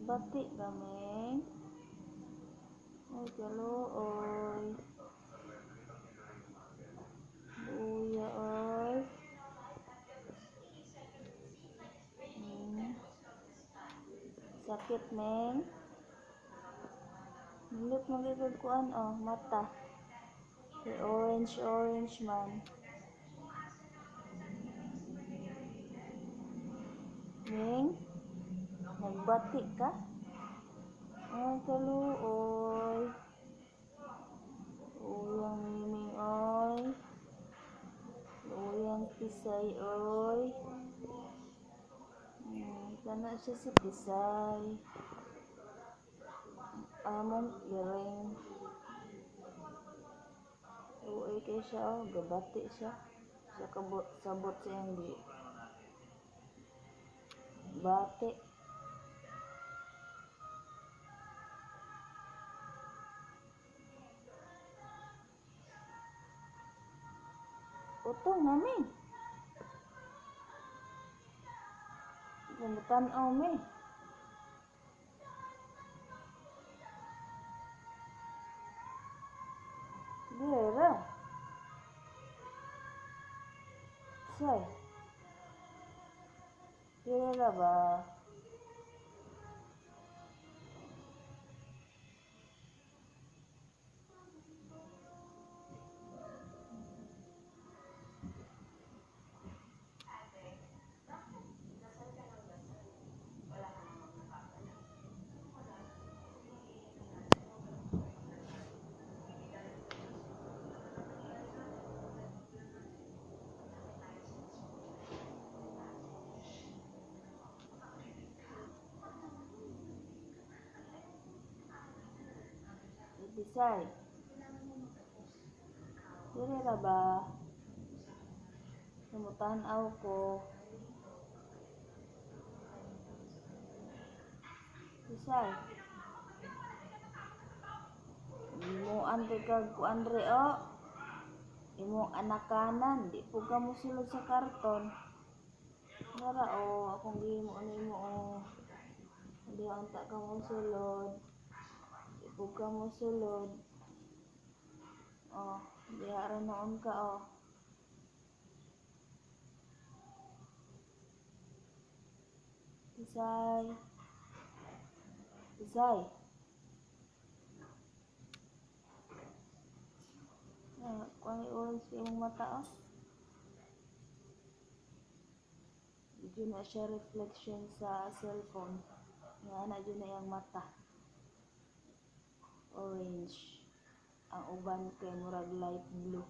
Nagbati ka, Ming? Ay, kaluoy. Luya, oy. Sakit, Ming? Nindot man kay kuan oh, mata. Kay orange orange man. Ming? Nagbati ka? Ay, kaluoy. Luyang miming, oy. Luyang Pisay, oy. Kana siya si Pisay. Among iring. Luoy kay siya, oh. Gabati siya. Siya kabot, sabot sa iyang di. Bati. Utong nami. Gumutan-aw mi. Dire. Say. Dire ra ba? Ate, bakit dasal ka ng dasal? Wala ka namang napapala. Bisay. Dire ra ba? Gumutan-aw ko. Bisay. Gimuan kay kag kuan re oh. Imong anakanan, di po ka mosulod sa karton. Nara oh, akong gihimo nimo oh. Di unta ka mosulod. Di po ka mosulod. Oh, diha ra noon ka oh. Bisay. Bisay. Ah, kuan orange kay imong mata oh. Di na siya reflection sa cellphone. Nga na jud na iyang mata. Orange. Ang uban kay murag light blue.